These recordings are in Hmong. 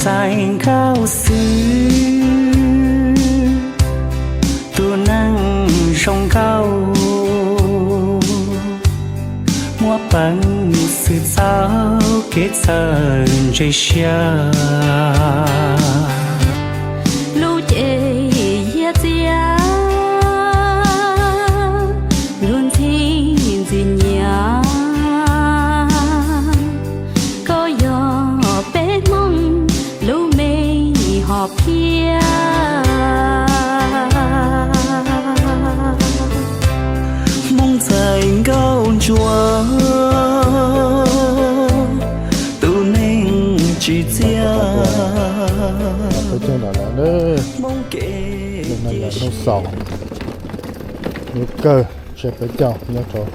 Txais nkauj xwb, tus neeg zoo nkauj, muaj peev xwm txoj kev txawj ntse siab. Lub cev yiag txias, lub ntxhi ntxim nyiam, koj yog peb Hmoob lub me hom phiaj. Hmoob txais nkauj ntsuab, tus neeg tsis txias. Hmoob kev hnub xaus, hnub kawg, tsheb peb caug nyob rau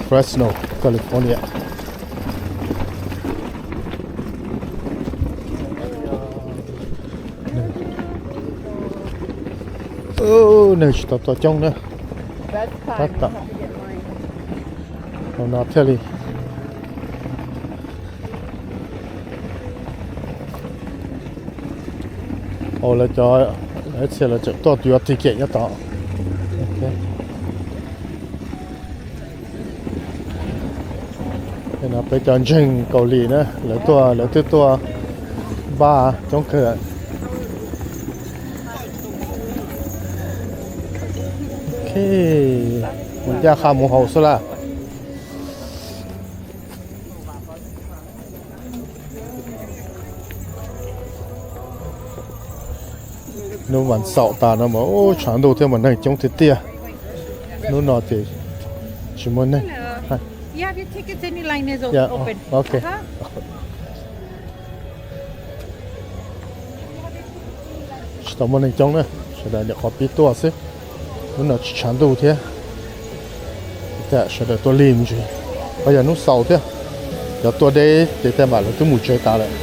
Fresno, California. Neeg tsis tau tuaj coob na. Tab tom hauv no thiaj li, o, lawv cov, lawv txhia lawv tseem tuaj yuav ticket nyob tod. No peb cov ntseeg Kaus Lim na, lawv tuaj, lawv twb tuaj npaj coob kawg. Mus ncaj qha mus haus xwb lawm. Hnub vas xaum tas no mas tshav ntuj thiab mas neeg coob tiag tiag. Hnub no ces tsis muaj neeg. Tsis tau muaj neeg coob na, sawv daws nyuam qhuav pib tuaj xwb. Hnub no tsis tshav ntuj thiab, sawv daws tuaj lig me ntsis. Ho yog hnub xaus thiab, cov tuaj deb ces tej zaum lawv twb mus tsev tas lawm.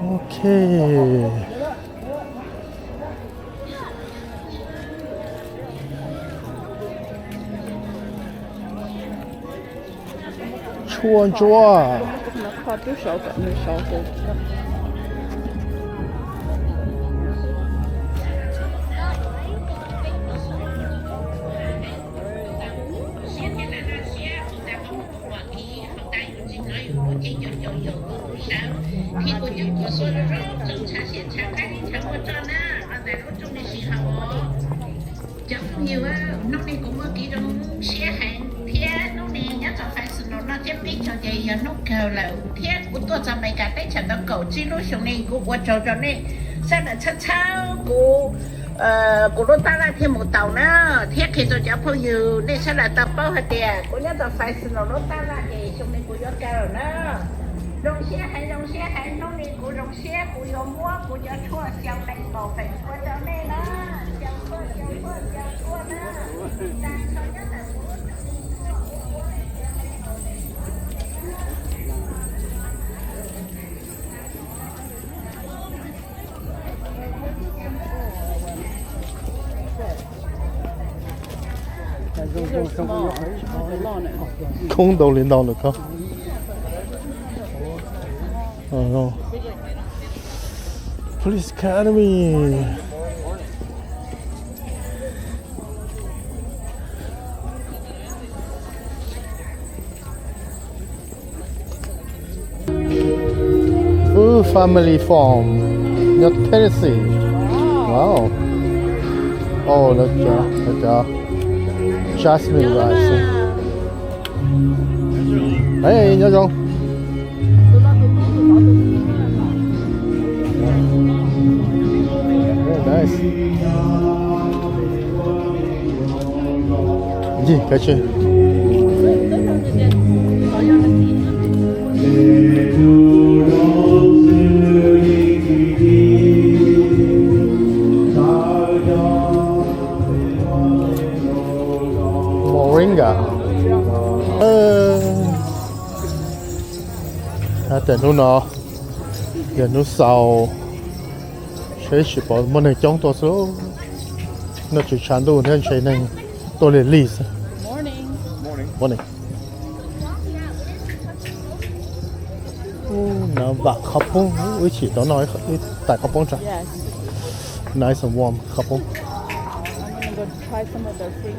Ok. Tshuaj ntsuab. Cov phooj ywg, hnub no kuv muaj kev zoo siab heev thiab hnub no nyob tau Fresno no thiab peb caug ces yog hnub kawg lawm thiab kuv tuaj txog Amelikas teb chaws tau kaum tsib lub xyoo no, kuv ua tsaug rau nej sawv daws txhawb txhawb kuv, kuv lub tab laj thiaj mus tau na, thiab qhia rau cov phooj ywg nej sawv daws tau paub hais tias kuv nyob tau Fresno lub tab laj ces xyoo no kuv yuav kaw lawm na. Zoo siab heev, zoo siab heev, hnub no kuv zoo siab kuv yuav muab kuv cov tshuaj xyaw npe npaum feem pua rau nej na. Xyaw tshuaj, xyaw tshuaj, xyaw tshuaj na. Khoob ntau li ntau lawm ko. Police Academy. Fu Family Farm nyob Tennessee. Wow. Oh, lawv cov, lawv cov jasmine rice. Hey, nyob zoo. Ncig kav tsij. Moringa. Hais tias hnub no yog hnub xaus, seb tsis pom muaj neeg coob tuaj xwb. Noj tsis tshav ntuj thiab ntshe neeg tuaj lig lig xwb. Morning. Ub, no vam qhov poob, wb tsim tau noj ib tais qhov poob tso. Nice and warm qhov poob. I'm gonna go try some of their food.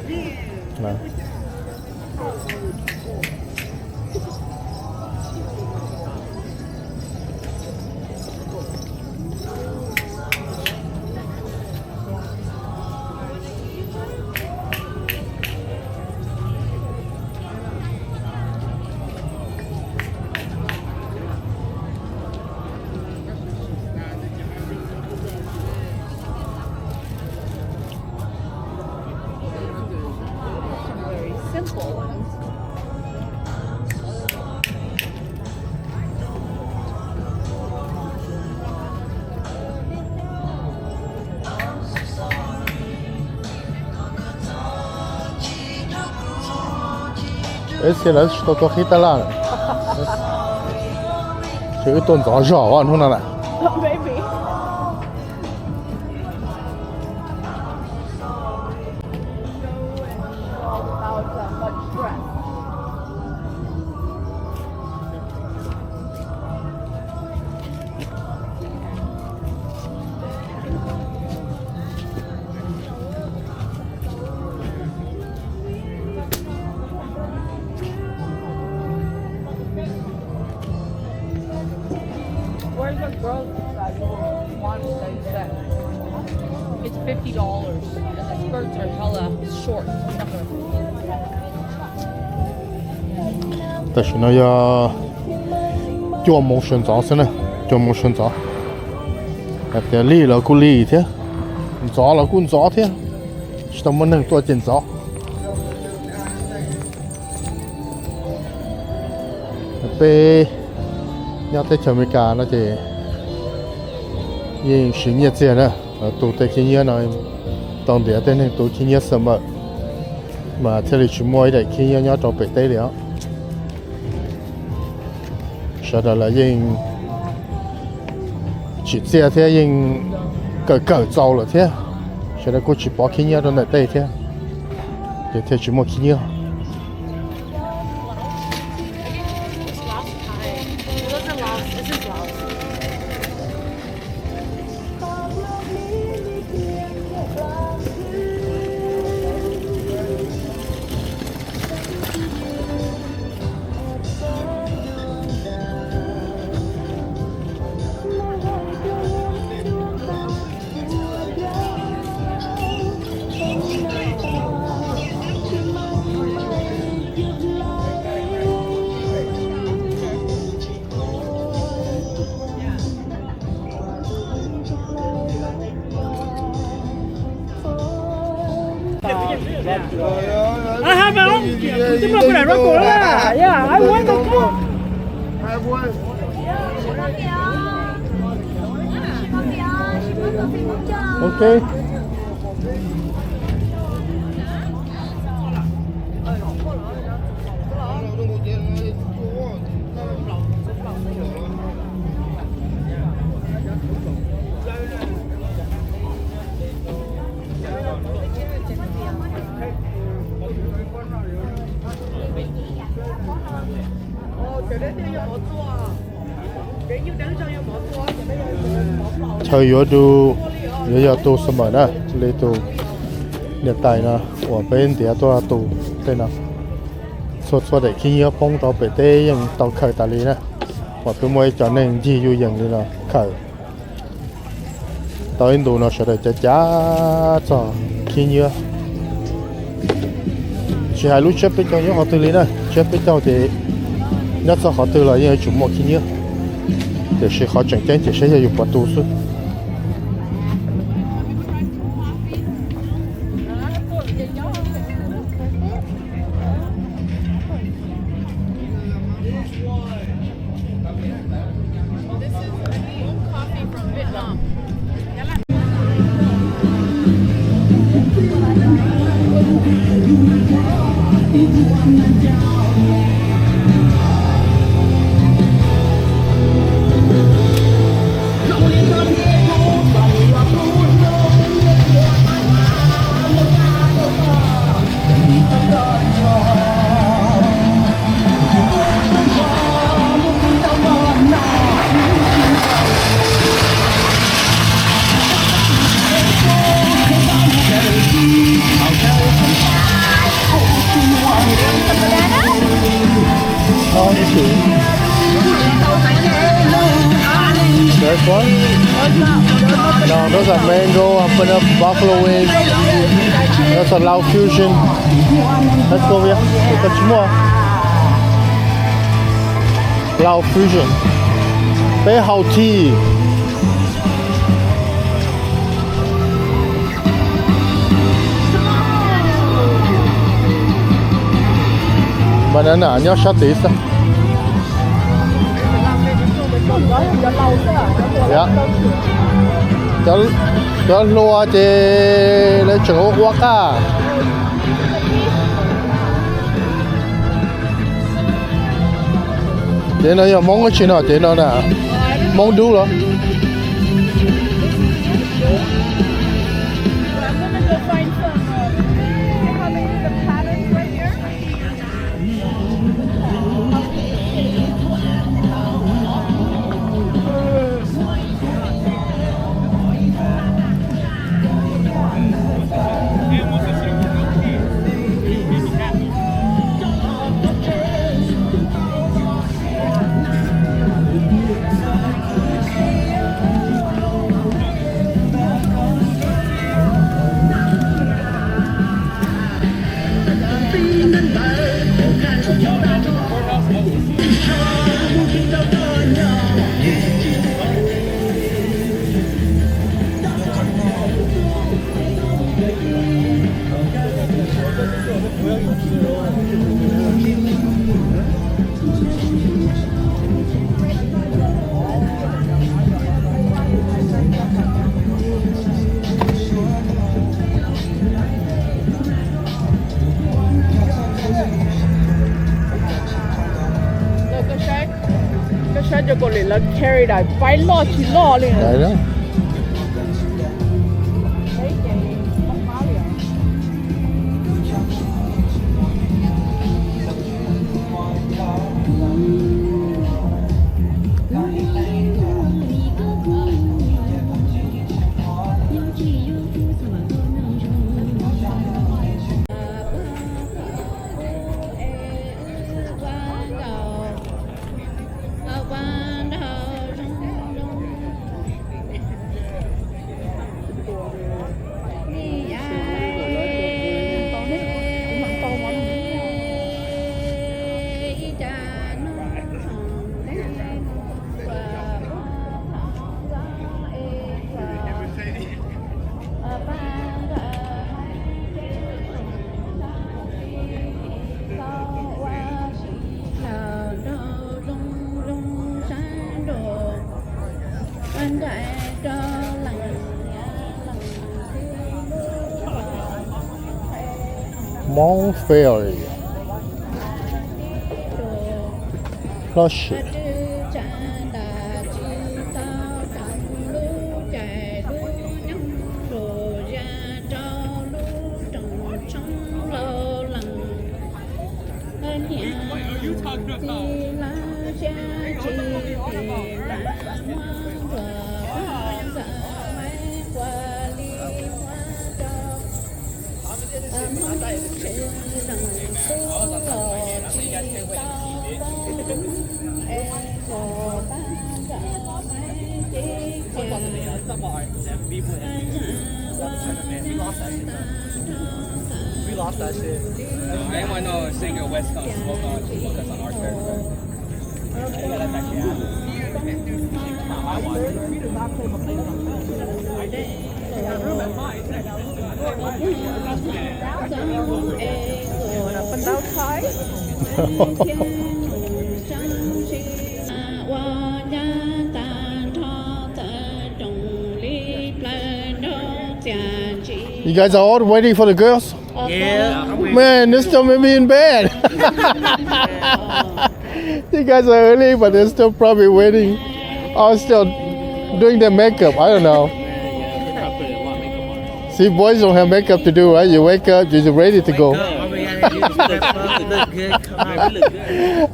Very simple ones. Es que lawv tsis tau tua qhib tab laj, ces wb tuaj ntxov zog hnub no lawm. Where's the girls that you wanted that you said? It's fifty dollars, and the skirts are hella short. Tam sim no yog cuaj moos sawv ntxov xwb na, cuaj moos sawv ntxov. Hais tias lig los kuj lig thiab, ntxov los kuj ntxov thiab, tsis tau muaj neeg tuaj ces ntxov. Peb nyob teb chaws Amelikas no ces yeej siv nyiaj txiag na, tu tej khib nyiab no tau ntiav tej neeg tu khib nyiab summer mas thiaj li tsis muaj ib daim khib nyiab nyob rau pem teb li os. Sawv daws los yeej tsim txiaj thiab yeej kawm kawm txaus lawm thiab, sawv daws kuj tsis pov khib nyiab rau ntawm tej thiab, ces thiaj tsis muaj khib nyiab. I have my own. Yeah, I want the car. Okay. Chaw yuav du, yuav yog tu summer na, li tus niam tais no uas peb ntiav tuaj tu tej no. Txhua txhua daim khib nyiab poob rau pem teb yeej tau khaws tas li na, uas twb muaj ib co neeg ncig yuj yees li no khaws. Tau ib ntus no sawv daws cav cav txog khib nyiab. Tsis hais lub tsiab peb caug nyob qhov twg li na, tsiab peb caug ces nyob txog qhov twg los yeej yuav tsum muaj khib nyiab, tiam sis qhov tseem ceeb ces saib yog yus puas tu xwb. This is coffee from Vietnam. There's one. No, those are mango. I'm putting up buffalo wings. That's a Lao fusion. Let's go, yeah. Koj tsis muaj Lao fusion. Peb haus tea. Banana nyob sab tid xwb. Cov hluas ces lawv tseem ua ua qaj. Ces no yog Hmoob ib tsi no ces no na, Hmoob dub los. Koj saib cov Kaus Lim lawv carry daim paib loj tsis loj li. Hmoob Ferry. Hlob Sim. We lost that shit. Anyone know a singer West Coast? Smoke on, smoke us on our turf. You guys are all waiting for the girls? Yeah. Man, this still may be in bed. You guys are early, but they're still probably waiting. Or still doing their makeup. I don't know. See, boys don't have makeup to do, right? You wake up, you're ready to go.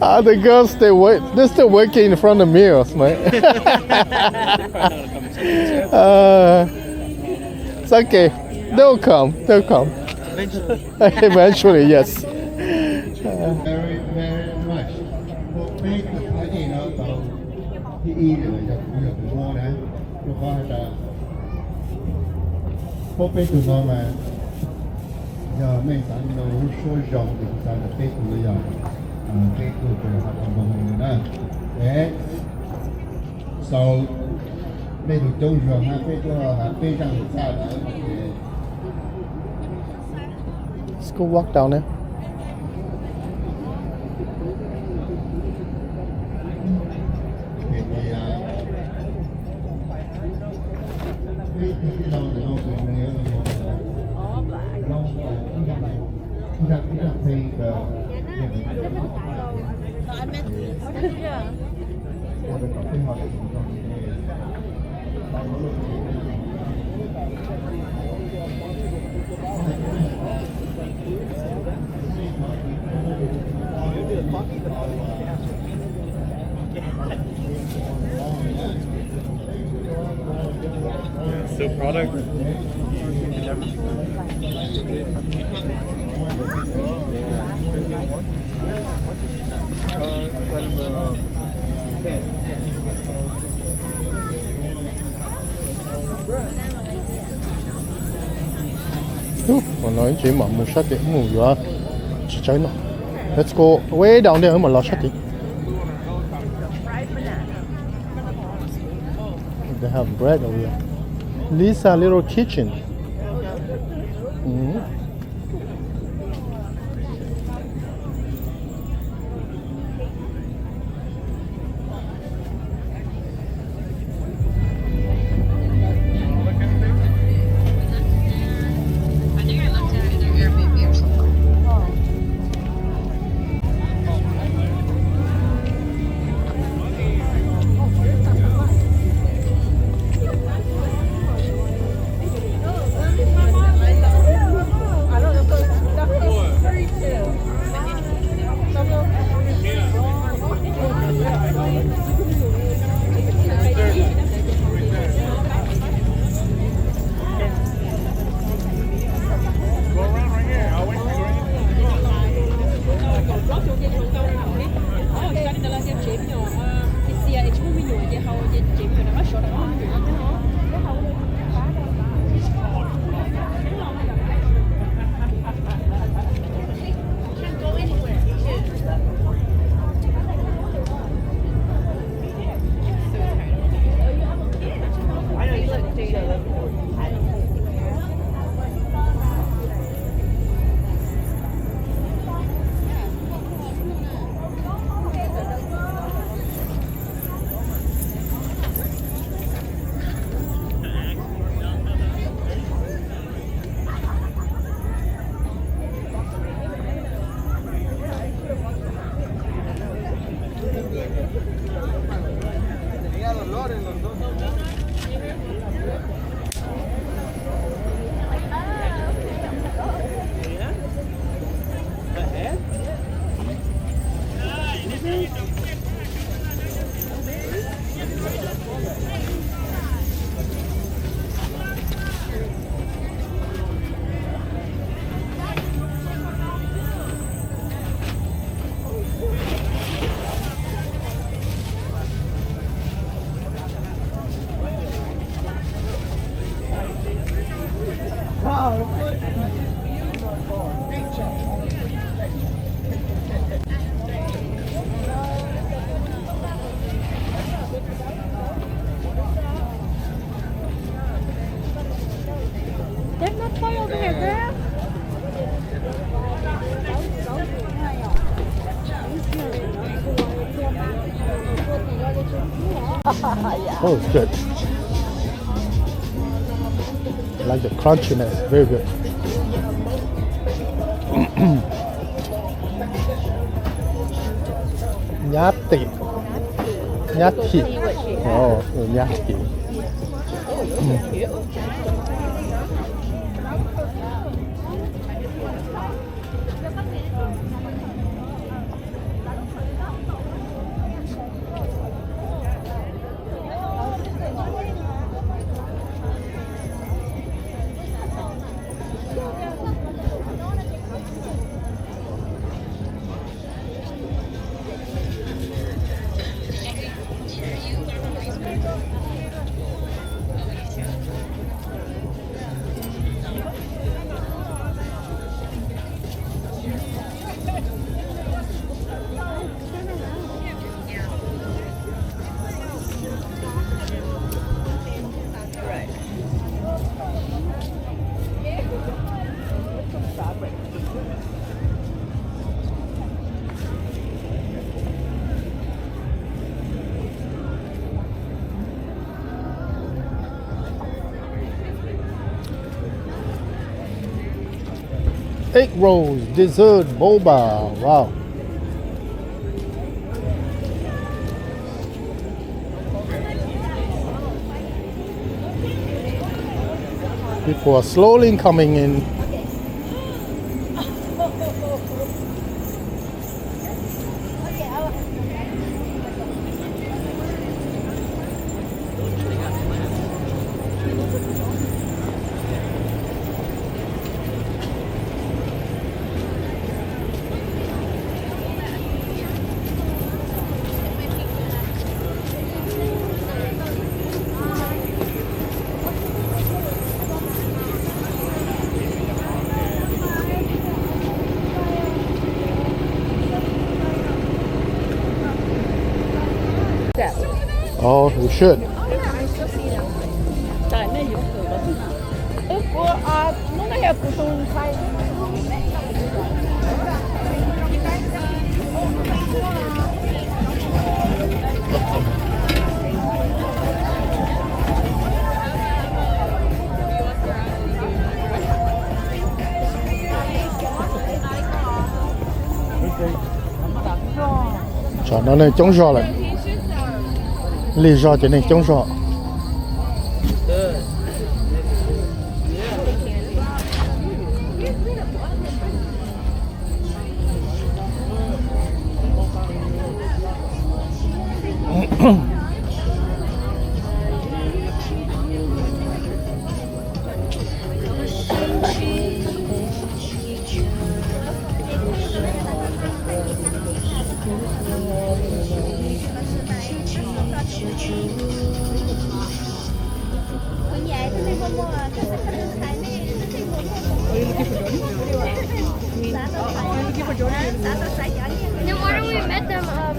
Ah, the girls, they wait. They're still working in front of mirrors, man. Uh, it's okay. They'll come. They'll come. Eventually, yes. Very, very much. Peb tus phab ej no tau thib ib yog kuv yog tus muab na, rau qhov hais tias peb tus no mas yog mej xav no lub suab zoo ces kuv xav tias peb tus no yog peb tus uas ho tau npoo no na. Es xaus, mej tus coob zog na, peb tuaj peb zaj lus txaj na. Let's go walk down there. Still product. Ub, no ib tsis mam mus sab tid, mus yuav tsis tsawg no. Let's go way down there, mam los sab tid. They have bread over here. Lisa little kitchen. Mm. There's no toy over here, girl. Oh, it's good. Like the crunchiness, very good. Nyab tim, nyab thim, oh, nyab thim. Egg rolls, dessert, boba. Wow. People are slowly coming in. Oh, we should. Tsam no neeg coob zog lawm. Lig zog ces neeg coob zog. Then why don't we met them? Um,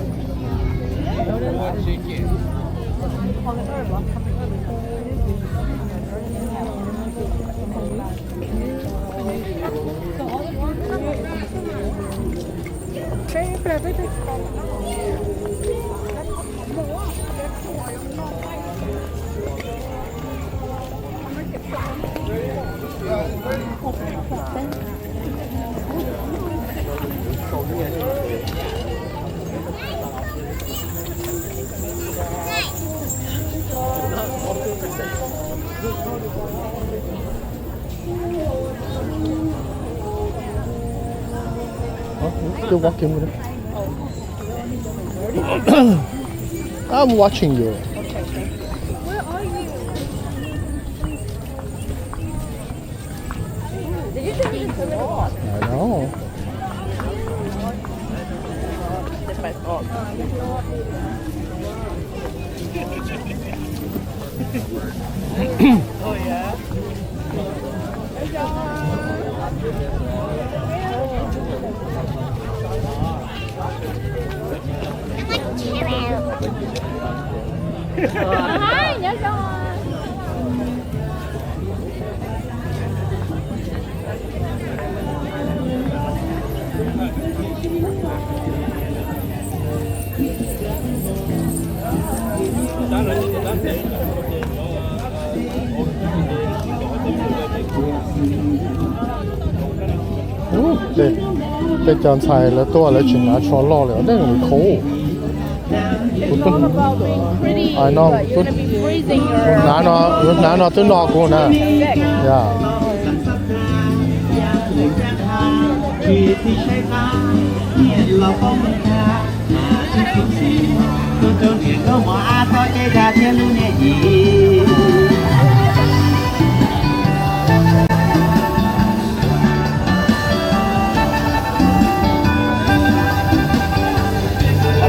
Huh? Still walking with him. I'm watching you. I know. Ub, tej, tej cov ntxhais lawv tuaj lawv tsis hnav tsho loj li, nej li khuv. Kuv I know, kuv hnav no, kuv hnav no twb no kuv na. Yeah.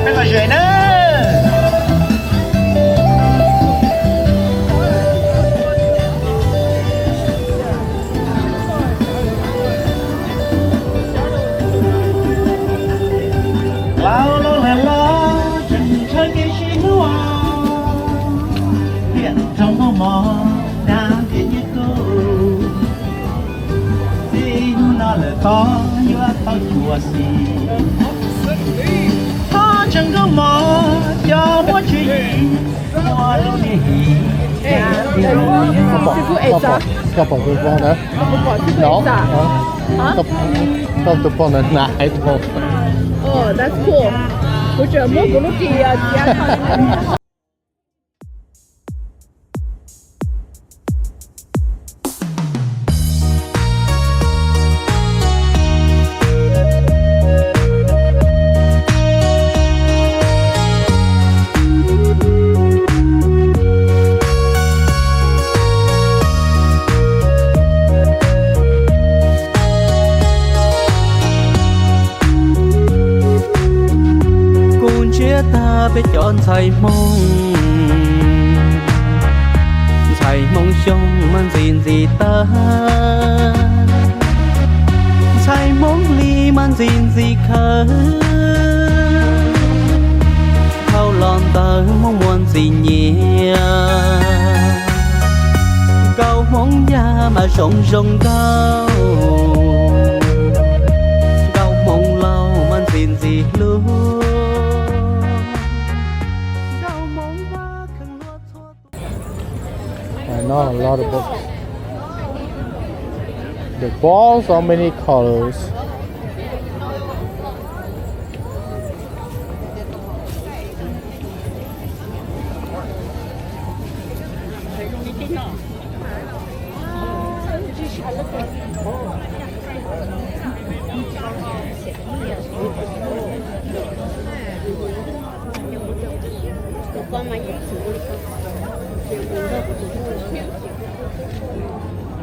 Peb los ze na. Laus laus lawm los tseem ntshaw kev sib hlub, liam rau muaj mov dab tias nyiaj tub. Txij hnub no lawm tod yuav tau xyuam xim, thov tseem nkauj mov cov muaj tswv yim, muaj lub niag him. Koj pom tus poj ntawd? Koj tus poj ntawd hnav hais tias. Oh, that's cool. Kuv tseem muab kuv lub ris txiav. Kuv ntsiab tag peb cov ntxhais Hmoob, ntxhais Hmoob Xyooj mas ntxim ntxim tag, ntxhais Hmoob Lis mas ntxim ntxim khawv, dhau los ntawd Hmoob muaj ntxim nyiam. Nkauj Hmoob Yaj mas zoo zoo nkauj, nkauj Hmoob Lauj mas ntxim ntxim hlub, nkauj Hmoob Vaj kheev hlub txhua tus. I know a lot of books. They bought so many colors.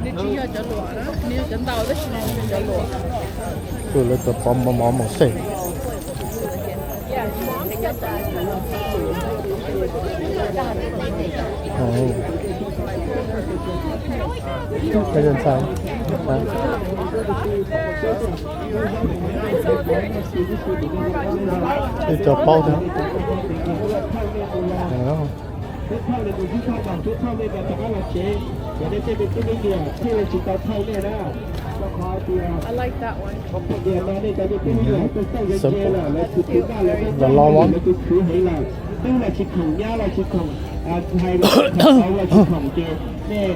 Nws tsis yog cov luam na, nws yog cov ntau tab sis nws tsis yog cov luam. Tus lawv cov pov mov mov mus xej. Ib co paub thiab. Peb thauj li mus xwb, thauj los xwb, thauj li rov qab los tsev, yog nej tej me tub me nyuam thiaj li tsis tau thauj nej na. Rau qhov tias niam no nej cov me tub me nyuam tuaj txawj ze ze lawm, lawv tsis khwv naj, lawv muab hauj lwm lawv tsis khwv heev lawm, tub los tsis khoom, nyab los tsis khoom, ntxhais los tsis khoom, vauv los tsis khoom, ces nej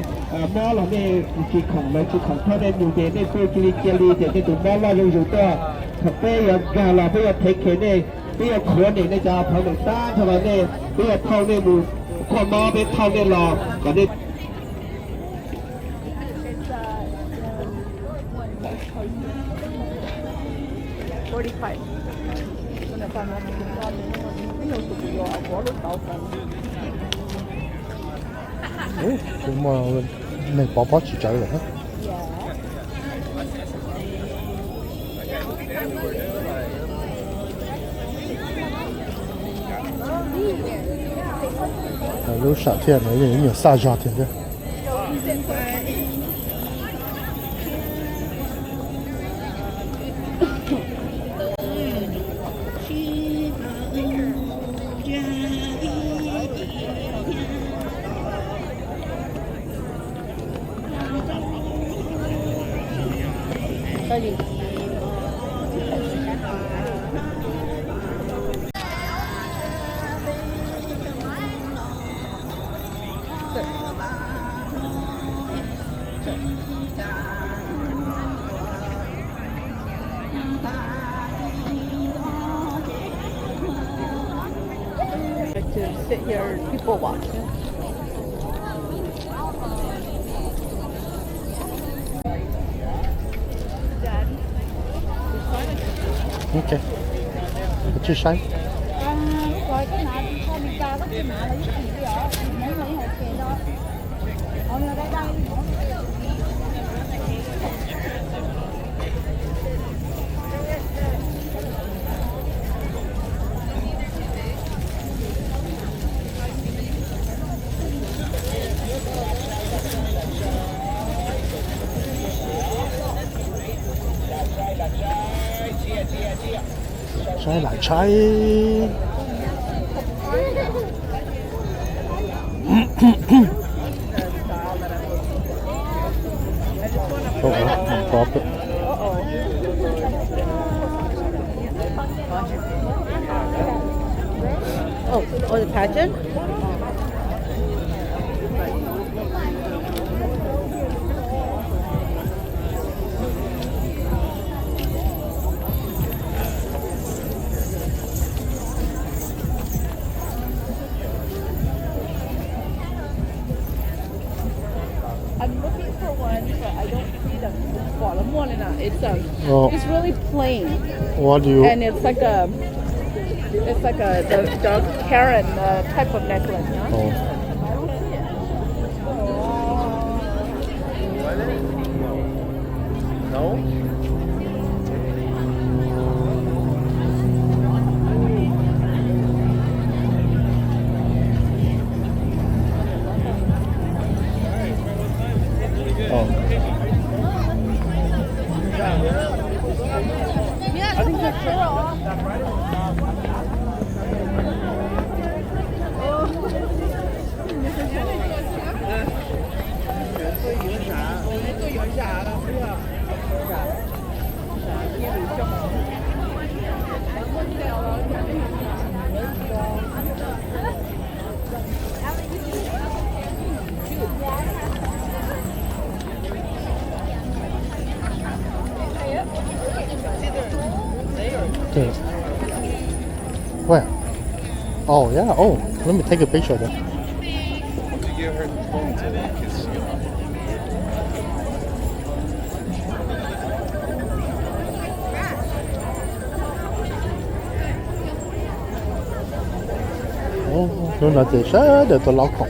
mob los nej tsis khoom, lawv tsis khoom thauj nej mus ces nej pheej cia li cia li ces nej tus mob loj zuj zus tuaj. Thaum peb yuav nkag los peb yuav thev khev nej, peb yuav khuav niam nej cov phov niam tab nrho los nej, peb yuav thauj nej mus, kho mob peb thauj nej los kom nej Ub, muaj neeg pov pob tsis tsawv lawm. Lub sam thiaj no yeej ib nyuag xaj zog tiag thiab. Sit here, people watch. Ok, koj saib. Saib lam saib. Oh, oh, oh, oh. Oh, oh, the pageant? I'm looking for one, but I don't see them. Pom los muaj li na. It's a, oh, it's really plain. What do you? And it's like a, it's like a the dog Karen uh, type of necklace, no? Oh. I don't see it. No? Oh. Okay. Where? Oh, yeah. Oh, let me take a picture there. Lub no ces sawv daws tuaj laub khoom.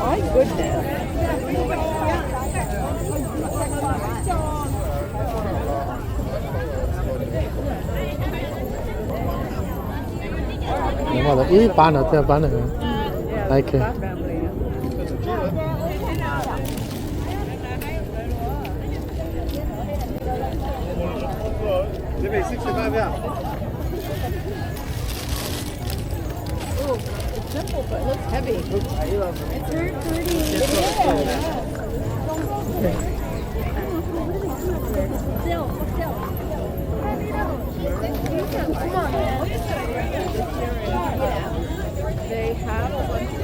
My goodness. Ib pab no thiab pab no. Ooh, it's simple, but it looks heavy. It's very pretty. It is. Still, still. They have a bunch of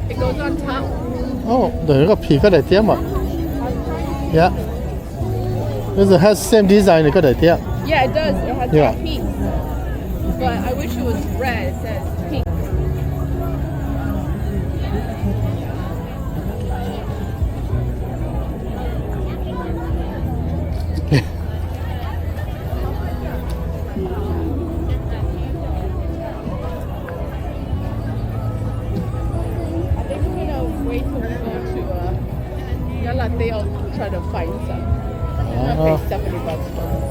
It goes on top. Oh, ntawm no koj phim koj daim tiab mas. Yeah. Does it have same design as koj daim tiab? Yeah, it does. It has, yeah, pink. But I wish it was red. It says pink. I think we're gonna wait till we go to uh, Yalate I'll try to find some. I'll pay seventy bucks for it.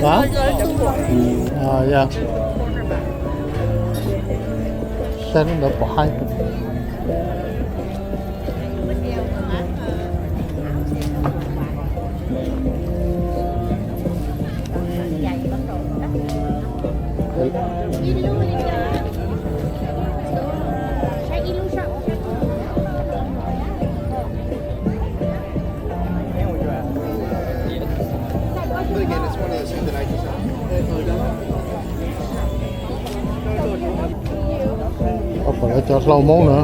Hả? Ờ, dạ. Sao nó đỡ bỏ hai. Ua kom lawv cov hlau Hmoob na.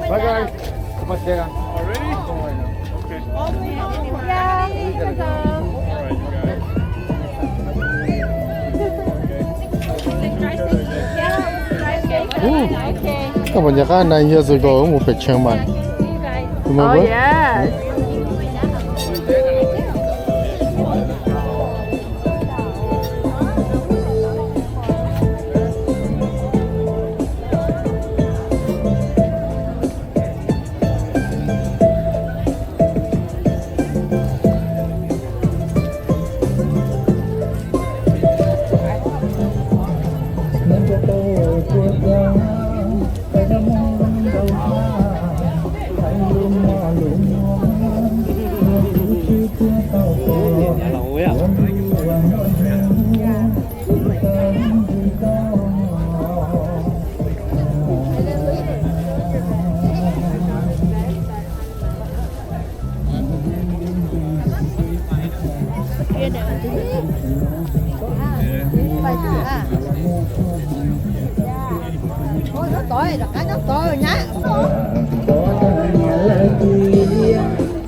Bye, guys. Come on, Sarah. Already? Don't worry now. Okay. All right, you guys. Các bạn nhớ cái này nhiều rồi, có một phải check màn. Oh, yes.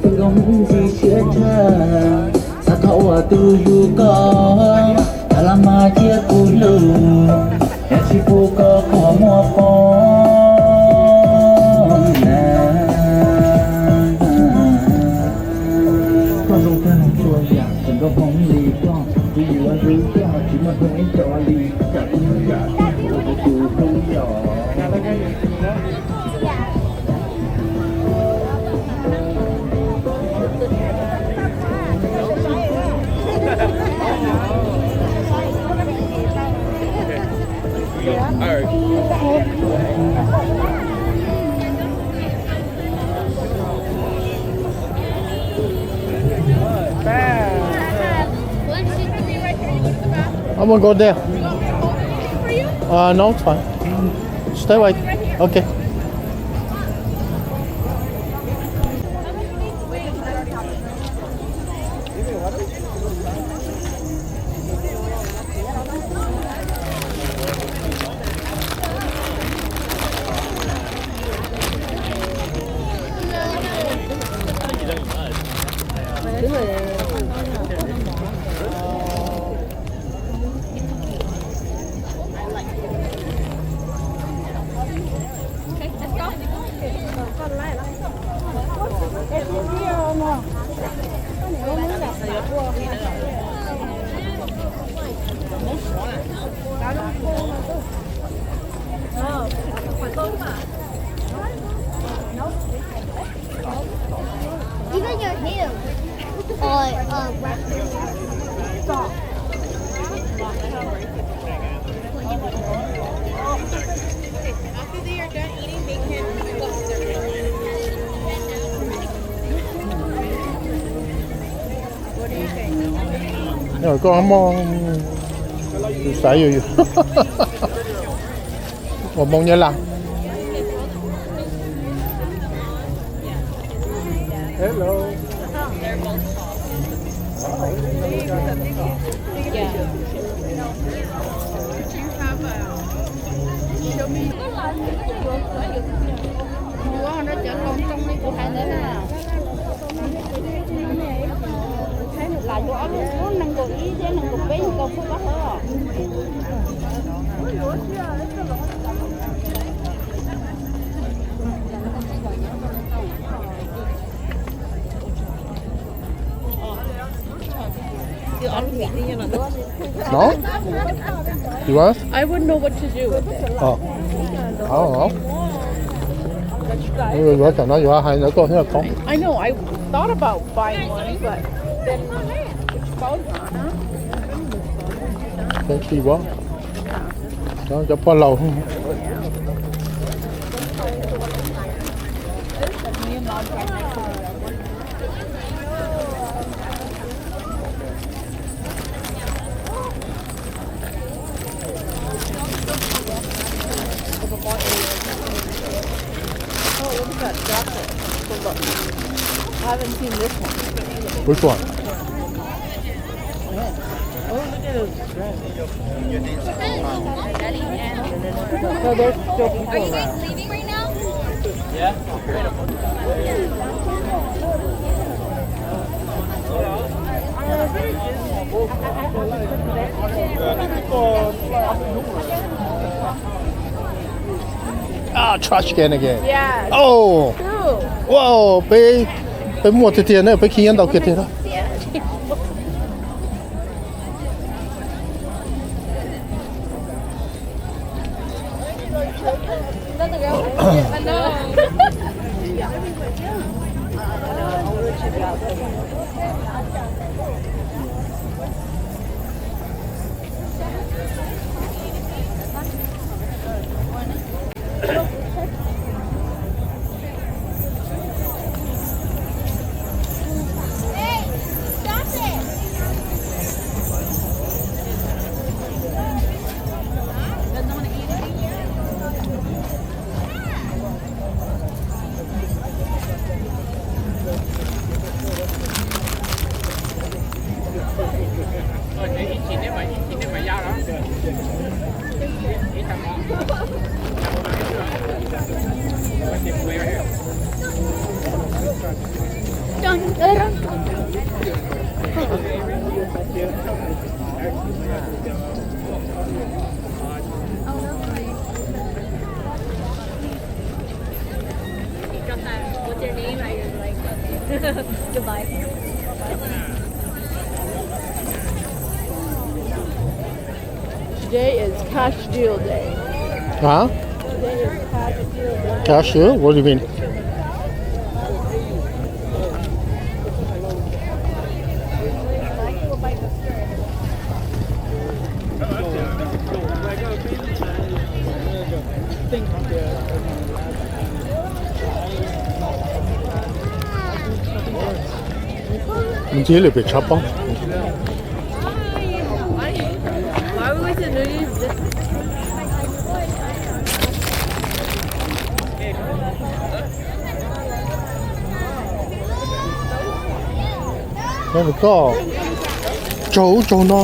Tus nkauj Hmoob ntxim siab tshaj, xav thov ua tus yug koj, tas los mas cia kuv hlub, yog tsis pub koj qhov muag poob na. Koj zoo tag txhua yam, tus nkauj Hmoob li koj, kuv yuav hlub koj tsis muaj hnub ib co li, tsam kuv tsam kuv tus hlub yom. I'm gonna go there. Uh, no, it's fine. Stay away. Okay. Even your hair. Or, uh, Koj muaj xaiv yus yus ua Hmoob Nyab Laj. Hello. Yuav no cov nploos zoo li kuv hais ntawd na. Lam yuav ob lub, lub nees nkaum ib thiab nees nkaum peb nkaus pub koj hawb os. No? You want? I wouldn't know what to do with it. Oh. I don't know. Yuav tsam no yuav hais ntawd koj thiaj tau. I know, I thought about buying one, but then it's called, huh? Thank you, what? Cov pog laus. Oh, look at that jacket. Hold up. I haven't seen this one. Which one? Oh, look at this dress. So there's still people around. Ah, trash can again. Yeah. Oh. True. Wow, peb, peb muaj tiag tiag na, peb khi nyob ntau kiag tiag na. What's your name? I was like, okay. Goodbye. Today is cash deal day. Huh? Today is cash deal day. Cash deal? What do you mean? Ntxim lwm pem tshav pob. Koj tsaug ub tsaug no.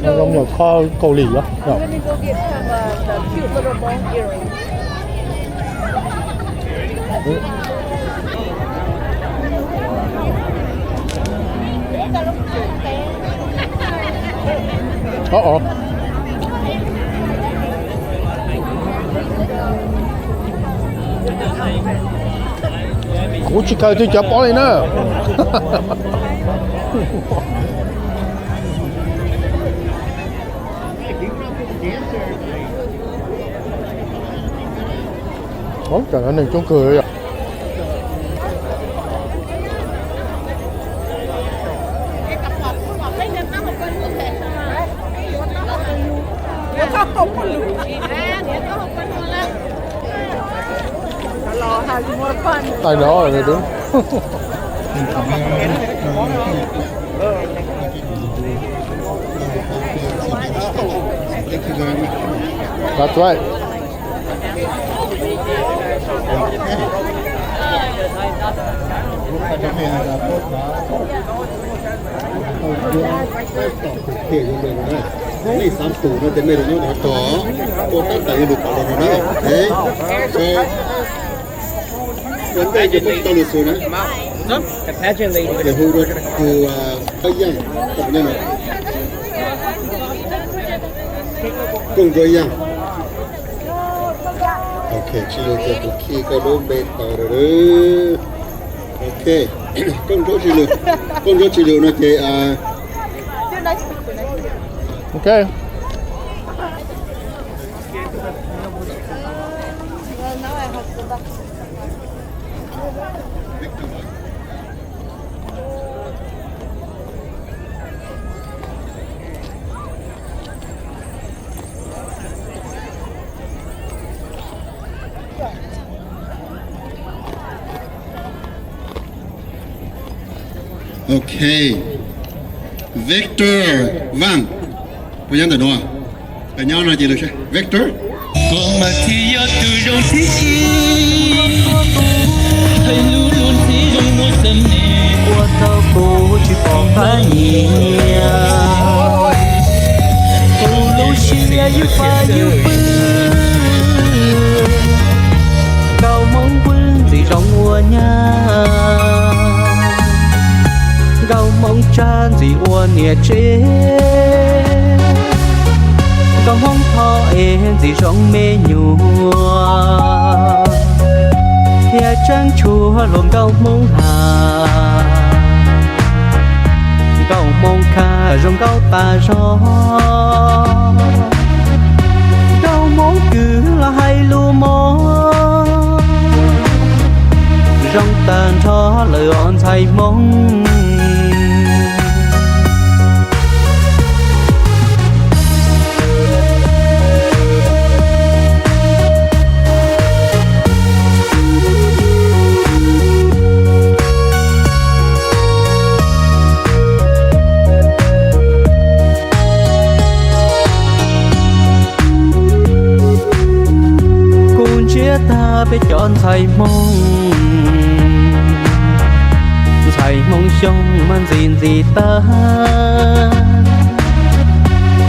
Zoo yam kho Kaus Lim os. Ov, kuv tsis khaws twg cov pob li na. Ov, tam no neeg coob kawg yom. Los ha Tais no lawm. That's right. Nej xav pum no ces nej los nyob tom no, ua tab tom yuav lwm tom no na. Ua ntej ces muab tau lus xwm na, ces hu rau tus Qab Yeej, Kooj Nruab Yeej. Ok, tsis lwm ces kuv khi koj lub npe tau lawm. Ok, Kooj Nruab tsis lwm, Kooj Nruab tsis lwm no ces ok. Ok. Victor Vaj, puas nyob ntawm no? Nyob no ces lwm seb Victor. Koj mas thiaj yog tus zoo thib ib, hais lus luag ntxhi zoo muaj xeeb li, ua rau kuv tsis pom qab nyiam. Kuv lub siab yus fab yus fwj, nkauj hmoob vwj ntxim zoo ua nyab, nkauj hmoob tsab ntxim ua niam tsev, nkauj hmoob thoj es ntxim zoo me nyuam, thiab tseem tshuav hluas nkauj hmoob has, nkauj hmoob khaj zoo nkauj tas zog, nkauj hmoob kwv los hais lus mos, zoo tag nrho lawm os ntxhais hmoob. Kuv ntsiab tag peb cov ntxhais hmoob, ntxhais hmoob xyooj mas ntxim ntxim tag,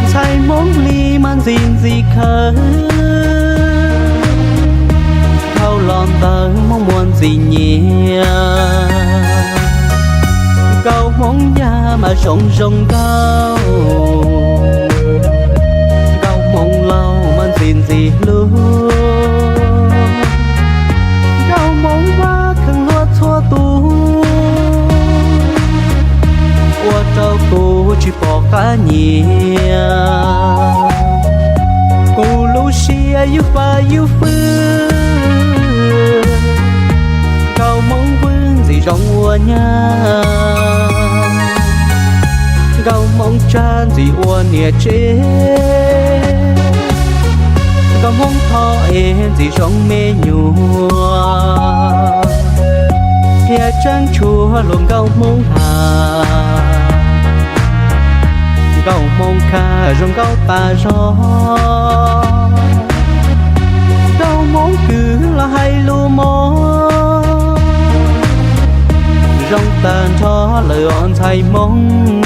ntxhais hmoob hli mas ntxim ntxim khawv, dhau los ntawd hmoob muaj ntxim nyiam, nkauj hmoob yaj mas zoo zoo nkauj, nkauj hmoob laus mas ntxim ntxim hlub, nkauj hmoob vaj kheej luag txhua tus, ua rau kuv tsis pom qab nyiam. Kuv lub siab yus fab yus fwj, nkauj hmoob vwj ntxim zoo ua nyab, nkauj hmoob tsab ntxim ua niam tsev, nkauj hmoob thoj es ntxim zoo me nyuam, thiab tseem tshuav hluas nkauj hmoob has, nkauj hmoob khaj zoo nkauj tas zog, nkauj hmoob kwv los hais lus mos, zoo tag nrho lawm os ntxhais hmoob.